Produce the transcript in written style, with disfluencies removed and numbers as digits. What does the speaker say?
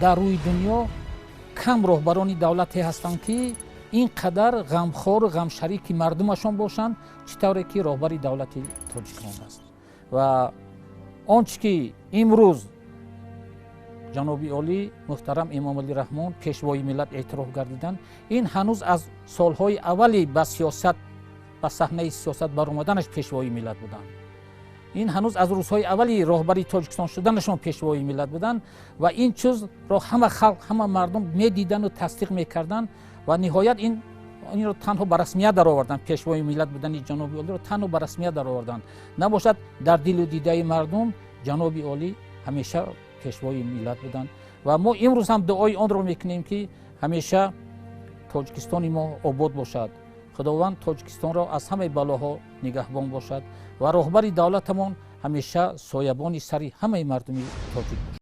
Дар рӯи дунё кам роҳбарони давлате ҳастанд, ки ин қадар ғамхору ғамшарики мардумашон бошанд, чӣ тавре ки роҳбари давлати Тоҷикон аст. Ва он чӣ ки имрӯз ҷаноби олӣ муҳтарам Эмомалӣ Раҳмон Пешвои миллат эътироф гардиданд, ин ҳанӯз аз солҳои аввали ба сиёсат, ба саҳнаи сиёсат баромаданаш Пешвои миллат буданд. Ин ҳанӯз аз рӯзҳои аввали роҳбари Тоҷикистон шуданашон Пешвои миллат буданд ва ин чизро ҳама халқ, ҳама мардум медиданду тасдиқ мекарданд. Ва ниҳоят инро танҳо ба расмият дароварданд. Пешвои миллат будани ҷаноби олиро танҳо ба расмият дароварданд. Набошад, дар дилу дидаи мардум ҷаноби олӣ ҳамеша Пешвои миллат буданд. Ва мо имрӯз ҳам дуои онро мекунем, ки ҳамеша Тоҷикистони мо обод бошад, Худованд Тоҷикистонро аз ҳамаи балоҳо нигаҳбон бошад ва роҳбари давлатамон ҳамеша соябони сари ҳамаи мардуми тоҷик бошад.